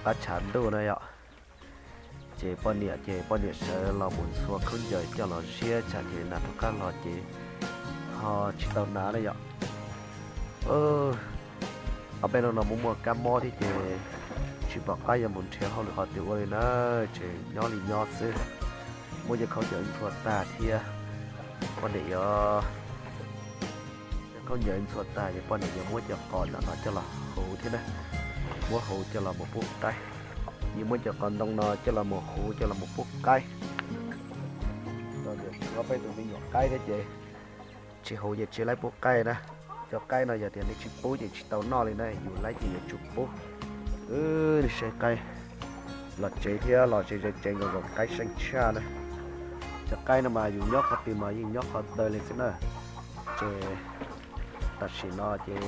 Qab tshav ntuj na yom, ces poj niam ces poj niam sawv los mus ntxhua khaub ncaws coj los ziab tsam ces nas rov qab los ces ho tsis tau hnav na yom. Ob peb hnub no muaj muaj kab mob thiab ces tsis pom qab yuav mus nrhiav hauj lwm qhov twg ua li na, ces nyob li nyob xwb. Muab cov khaub ncaws ntxhua tag thiab, poj niam yuav, cov khaub ncaws ntxhua tag ces poj niam yuav muab cov qos ntawm no coj los huv thiab na, muab huv coj los mus pub qaib. Yeej muab cov qos ntoo no coj los mus huv coj los mus pub qaib. Ob peb tus me nyuam qaib thiab ces tsis huv ces tsis laib pub qaib na. Cov qaib no yog tias nej tsis pub ces tsis tau noj li na, yus laib ces yuav tsum pub. Wb saib qaib los tsev thiab los tsev tsev tsev nkaus nkaus, qaib seej tshaj na. Cov qaib no mas yus nyob qhov twg mas yeej nyob qhov ntawd li xwb na. Ces tam sim no ces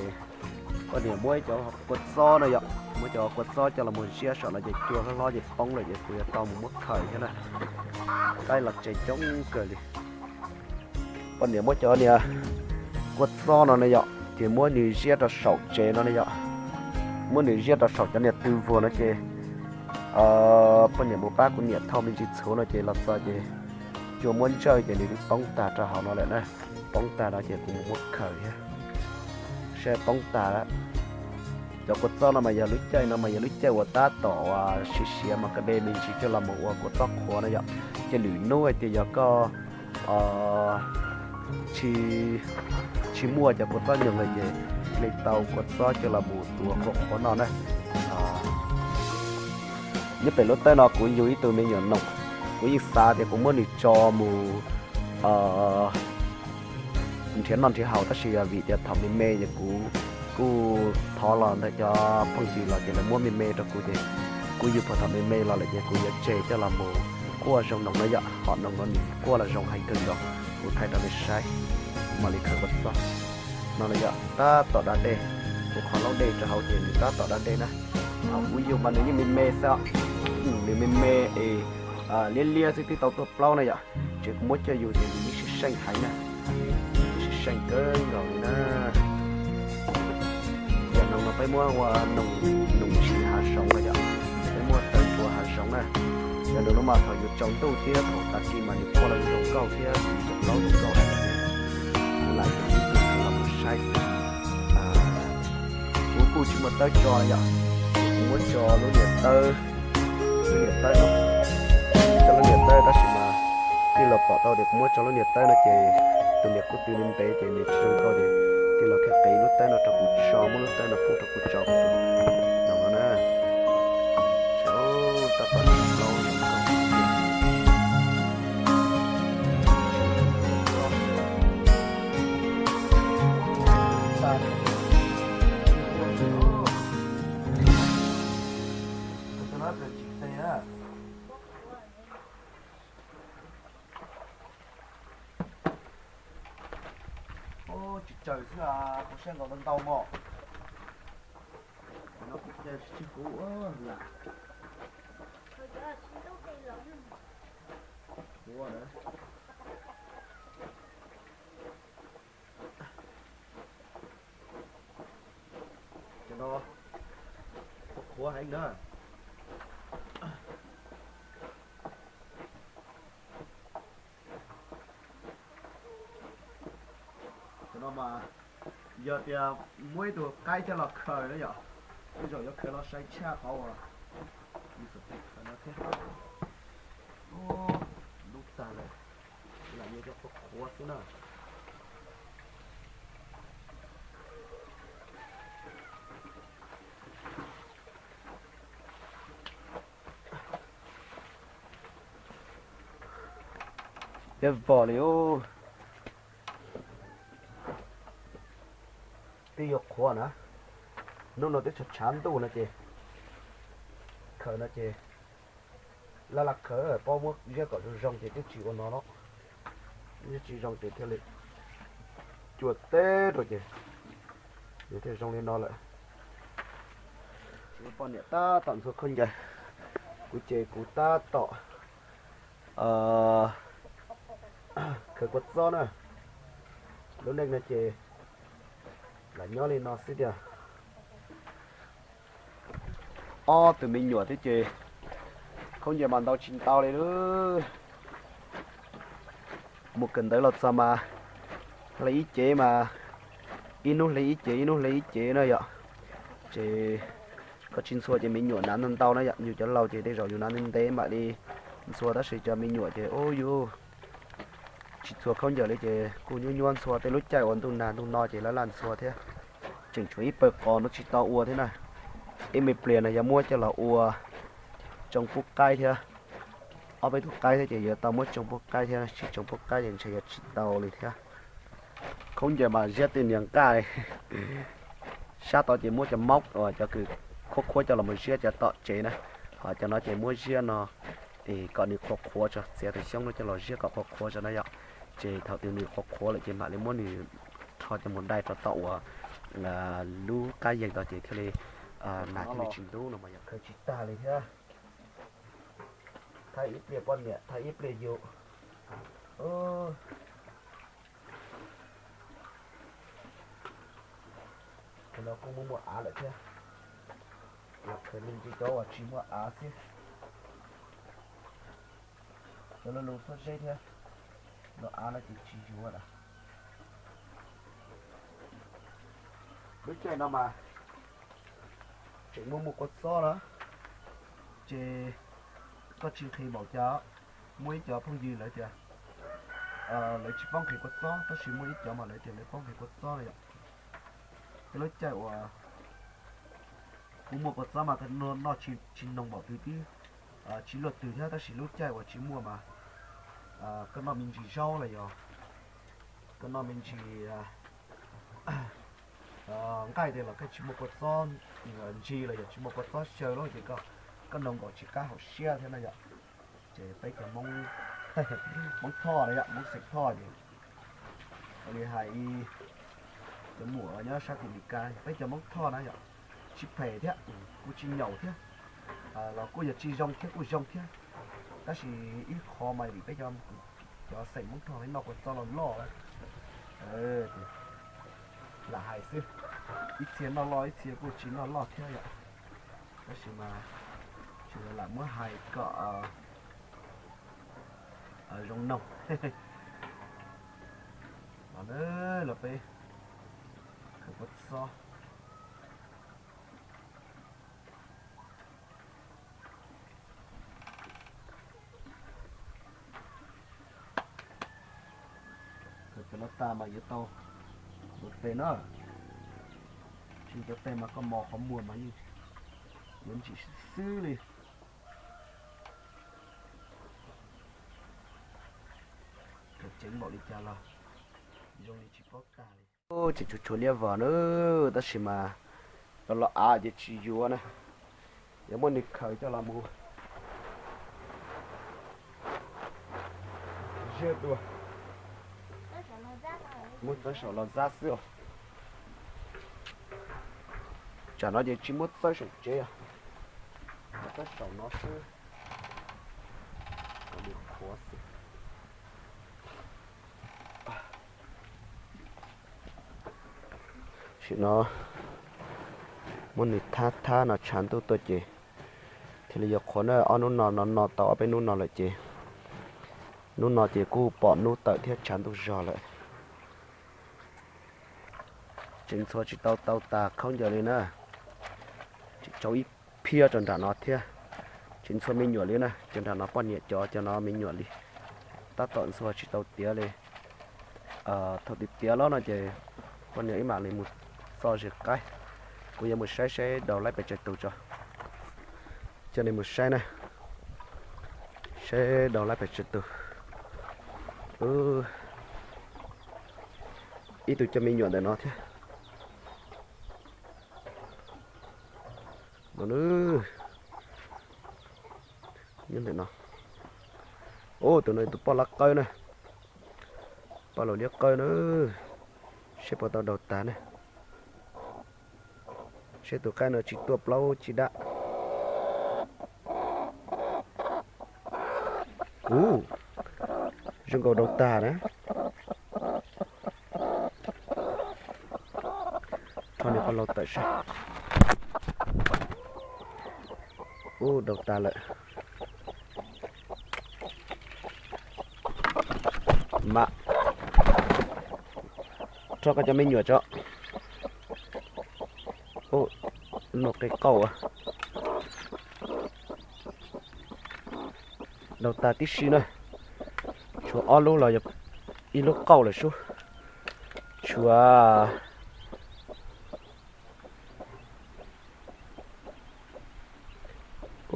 poj niam muab ib cov kua txob no yom, muab cov kua txob coj los mus ziab saum no ces cua hlob hlob ces poob lawm ces kuv yuav tau mus muab khaws thiab na. Qaib los tsev coob kawg li. Poj niam muab cov niag kua txob no na yom, ces muab nws ziab rau saum tsev no na yom. Muab nws ziab rau saum cov niag tw vuag no ces poj niam mus pab kuv niam thauj me ntsis txhuv no ces los txog ces cua muab ntsawj ces nws twb poob tag rau hauv no lawm na. Poob tag no ces kuv mus muab khaws thiab. Saib poob tag lawm. Cov kua txob no mas yog lub caij no mas yog lub caij uas tab tom siav siav mas koj de me ntsis coj los mus ua kua txob qhuav na yom. Ces lwm hnub hais tias yog koj tsis muaj cov kua txob nyoog lawm ces hle tau kua txob coj los mus tuav qhuav qhuav no na. Nyob pem lub tawb no kuv yug ib tug me nyuam noom, kuv yeej xav tias kuv muab nws tso mus nrhiav noj nrhiav haus tab sis yog vim tias thaum me me ces kuv kuj thov los ntawm cov phooj ywg los ces lawv muab me me rau kuv ces kuv yug puag thaum me me los lawm ces kuv yuav tseg coj los mus kuaj zoo noom no yom. Hom noom no nws kuaj los zoo heev kawg nkaus, kuv thaij rau nej saib. Mam li khaws kua txob no na yom, tab tom da dej, kuv qhov laub dej rau hauv ces nws tab tom da dej na. Kuv yug mas nws yeej me me xwb, nws me me es liab liab xwb twb tau tuaj plaub na yom. Ces kuv muab coj yug ces nws yeej seej seej heev na, seej seej kawg nkaus li na. Yam noom no peb muab ua noom tsiv hav zoov na yom, peb muab taws rua hav zoov na. Yam noom no mas thaum yuav tsaus ntuj thiab thaum tag kis mas nws kuaj los zoo nkauj thiab zoo plaub zoo nkauj heev. Kuv lam coj ib tug los mus saib xwb. Kuv kuj tsis muaj tawb tso na yom, kuv muab tso lub niag tawb, lub niag tawb no, tso lub niag tawb tab sis mas tij laug pom tau tias kuv muab tso lub niag tawb no ces tus niam kuj tw ntev ntev ces nws tsis zoo nkauj ces tij laug thiaj qiv lub tawb no rau kuv tso, muab lub tawb no pub rau kuv tso no na. Tab tom plaub zoo nkauj. Tsis tsaws xwb, kuv saib nkaus ntau ntau mos. No kuv tsis kuv lam. Cov no qhuav heev na. Cov no mas yog tias muaj ib tug qaib thiab los khaws na yom, tej zaum yuav khaws los sai tshaj qhov uas yus xav khaws no thiab. Lub tag lawm, lam yuav cov qhuav qhuav xwb na. Peb vom li ub. Twb yuav qhuav na, hnub no twb tshav tshav ntuj no ces khaws no ces laj laj khaws, paub muab ziab kom zoo zoo ces twb tsis ua no los, twb tsis zoo ces thiaj li cua teb rau ces nws thiaj zoo li no lawm. Poj niam tab tom ntxhua khaub ncaws, kuv ces kuv tab tom khaws kua txob na. Lub neej no ces lam nyob li no xwb tiag. Ob tug me nyuam thiab ces khaub ncaws mas ntaus tsis tau li lawm. Mus kawm ntawv los txog mas hle ib cev mas ib hnub hle ib cev, ib hnub hle ib cev na yom. Ces koj tsis ntxhua ces me nyuam hnav ntau ntau na yom, yus cov laus ces tej zaum yus hnav ntev ntev mam li ntxhua tab sis cov me nyuam ces ub yus tsis ntxhua khaub ncaws li ces kuj nyuaj nyuaj ntxhua, tej lub caij uas ntuj nag ntuj no ces laj laj ntxhua thiab. Tseem tshuav ib pawg qos no tsis tau ua thiab na. Ib me pliag no yuav muab coj los ua tsoo pub qaib thiab. Ob peb tug qaib thiab ces yuav tau muab tsoo pub qaib thiab, tsis tsoo pub qaib ces ntshe yuav tsis tau li thiab. Khaub ncaws mas ziab tej niag nqaj li. Sab tod ces muab cov mauj uas cov kws khuab khuab coj los mus ziab cov tom tsev na, ho cov no ces muab ziab no es kom nws qhuav qhuav tso, txiav tus xyoob no coj los ziab kom qhuav qhuav tso na yom. Ces thaum twg nws qhuav qhuav lawm ces mam li muab nws rho coj mus dai rau tom uas lub qab yeeg tod ces thiaj li nag thiaj li tsis ntub no mas yom. Khaws tsis tag li thiab. Thaj ib pliag poj niam, thaj ib pliag yus. Cov no kuj muaj muaj av lawm thiab. Los khaws me ntsis cov uas tsis muaj av xwb. Cov loj loj xob zeb thiab. Los av no ces tsis yuav lawm. Lub caij no mas tseem muaj muaj kua txob na, ces koj tsis nqhis npaum cas. Muaj ib cov phooj ywg lawv tias lawv tsis paub nqhis kua txob, tab sis muaj ib cov mas lawv tias lawv paub nqhis kua txob na yom. Tej lub caij uas kuv muaj kua txob mas noj tsis noog npaum twg twb tsis luaj twg thiab, tab sis lub caij uas tsis muaj mas koj noj me ntsis zaub los yog koj noj me ntsis nqaij tej los koj tsis muaj kua txob ntsis los yog tsis muaj kua txob xyaw los ces koj noog nkaus tsis qab haum siab thiab na yom. Ces peb cov Hmoob Thoj na yom, Hmoob xeem Thoj ces ua li hais cov muam nyob sab tim Meskas, peb cov Hmoob Thoj na yom, tsis phem thiab kuj tsis nyaum thiab, los kuj yog tsis zoo thiab kuj zoo thiab, tab sis ib qho mas vim peb cov xeem Hmoob Thoj noj kua txob loj loj, lam hais xwb, ib txhia noj loj ib txhia kuj tsis noj loj thiab yom, tab sis mas tsuas yog lam muab hais kom zoo noog. Los na, los peb khaws kua txob. Khaws cov no tas mas yuav tau ua tes na. Tsis ua tes mas koj mos qhov muag mas yeej yuav ntsim xwb li. Khaws ceev npaum li cas los zoo li tsis paub tag li. Tseem tshuav tshuav liab vog na, tab sis mas los los av ces tsis yuav na, yuav muab nws khaws coj los mus ziab dua. Muab txawb saum los zab xwb os. Tsam no ces tsis muab txawb saum tsev, muab txawb saum no xwb. Kom nws qhuav xwb. Sim no muab nws thab thab no tshav ntuj tuaj ces thiaj li yuav qhuav na. Ob hnub no no no tau ob peb hnub no lawm ces hnub no ces kuj pom hnub tawm thiab tshav ntuj zog lawm. Tseem ntxhua tsis tau tau tas khaub ncaws li na. Tseem tshuav ib phiab rau nram no thiab. Tseem ntxhua me nyuam li na, cov nram no poj niam cov, cov no me nyuam li. Tab tom ntxhua tsis tau tiav li. Thaum twg tiav los no ces poj niam wb mam li mus txo zes qaib. Kuv yuav mus saib saib daus laib pes tsawg tus tso. Coj nej mus saib na, saib daus laib pes tsawg tus. Ib tug coj me nyuam ntawm no thiab. No, nyob ntawm no. Ub, tus no tus poj lab qawb na. Poj laus liab qawb na. Seb puas tau daus tas na. Seb tus qaib no tsis tuaj plaub tsib dab. Ub, zoo nkaus daus tag na. Thaum nws poj laus tawm seb. Ub, dau tas lawm. Mam rho koj cov me nyuam tso. Ub, no qe qauj. Dau tas tib si na. Tshuav ob lub los yog ib lub qauj lawm sub. Tshuav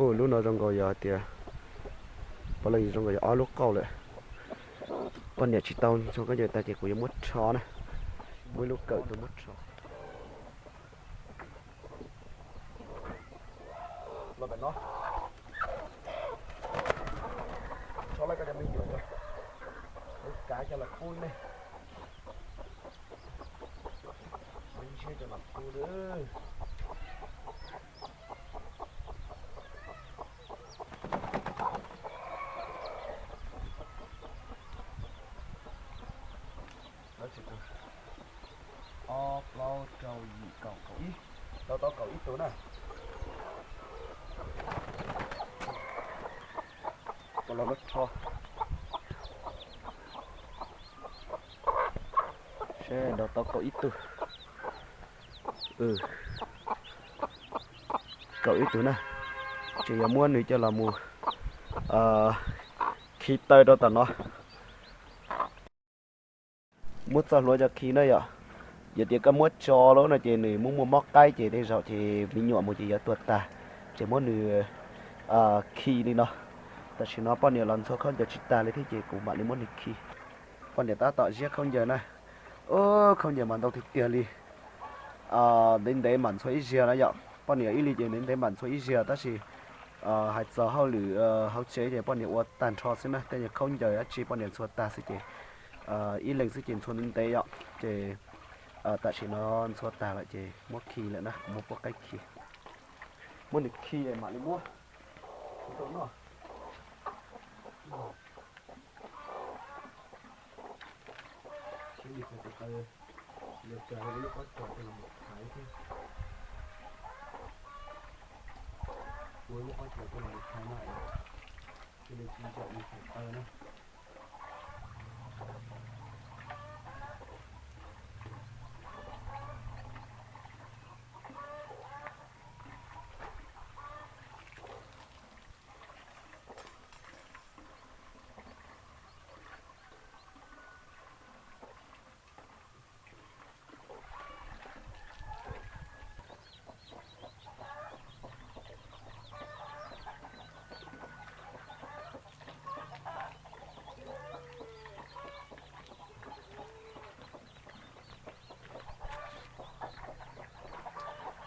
Ub, lub no zoo nkaus yog hais tias, pov leej zoo nkaus yog ob lub qauj lawm. Poj niam tsis tau ntxhua khaub ncaws tas ces kuv yuav muab rho na. Muab ib lub kawm tuaj muab rho. Los pem no, rho lawm koj cov me nyuam, kav coj los pub nej. Ib ntsiab coj los pub. Ob, plaub, rau, yim, kaum, kaum ib. Tau tau kaum ib tug na. Los rho seb nrau tau kaum ib tug. Kaum ib tug na. Ces yuav muab nws coj los mus khi taw rau tom no. Muab txoj hlua coj khi na yom. Yog tias koj muab tso lawm no ces nws muaj muaj mob qaib ces tej zaum ces me nyuam mus ces yuav tuag tag. Ces muab nws khi li no. Tam sim no poj niam los ntxhua khaub ncaws tsis tag li thiab ces kuv mam li muab nws khi. Poj niam tab tom ziab khaub ncaws na. Ub, khaub ncaws mas ntau tiag tiag li. Ntev ntev mam ntxhua ib zaug na yom. Poj niam ib leeg ces ntev ntev mam ntxhua ib zaug tab sis hais txog hauj lwm hauv tsev ces poj niam ua tag nrho xwb na. Tej nyuag khaub ncaws dab tsi poj niam ntxhua tag xwb ces ib leeg xwb ces ntxhua ntev ntev yom. Ces tam sim no ntxhua tag lawm ces muab khi lawm na, kuv muab puab qaib khi. Muab nws khi mam li muab.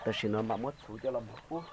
Tam sim no mam muab txhuv coj los mus pub.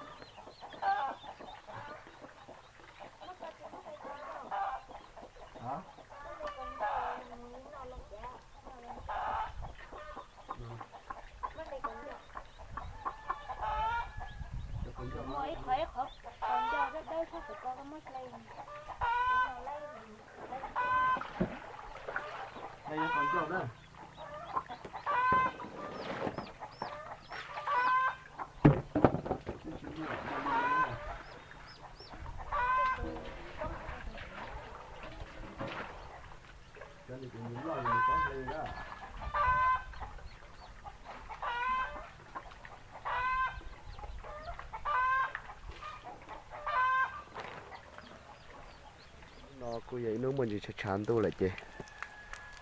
No kuj yog ib hnub muaj ntsis tshav tshav ntuj lawm ces,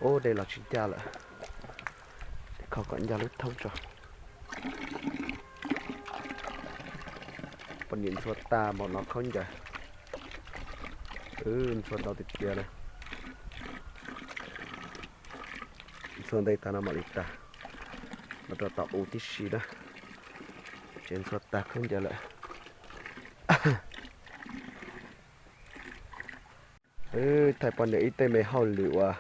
ub, dej los tsis ncaj lawm. Kho kom ncaj lub thoob tso. Poj niam ntxhua tag npaum no khaub ncaws. Ntxhua ntau tiag tiag li. Ntxhua ntev tag no mam li tag. Los rau tom u tib si na. Ces ntxhua tag khaub ncaws lawm. Wb thaij poj niam ib tej me hauj lwm uas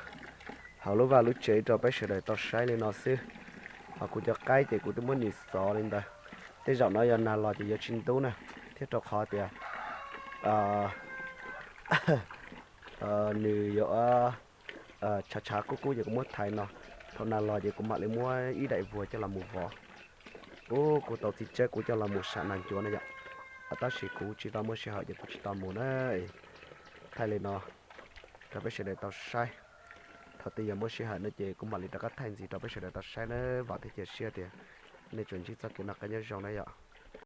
hauv lub vaj lub tsev rau peb sawv daws tau saib li no xwb. Ho kuv cov qaib ces kuv twb muab nws xov li ntawd. Tej zaum no yog nag los ces yuav tsis ntub na, thiab rau qhov tias nws yuav tshav tshav kub kub ces kuv muab thaiv no. Thaum nag los ces kuv mam li muab ib daim vuag coj los mus vov. Ub, kuv tau txiv tsawb kuv coj los mus sam nas ncuav na yom. Tab sis kuv tsis tau muaj sij hawm ces kuv tsis tau mus na. Thaij li no rau peb sawv daws tau saib. Thaum twg yog muaj sij hawm no ces kuv mam li rov qab thaij ntxiv rau peb sawv daws tau saib na. Vam thiab cia siab tias nej tsuas ntsib txoj kev noj qab nyob zoo na yom.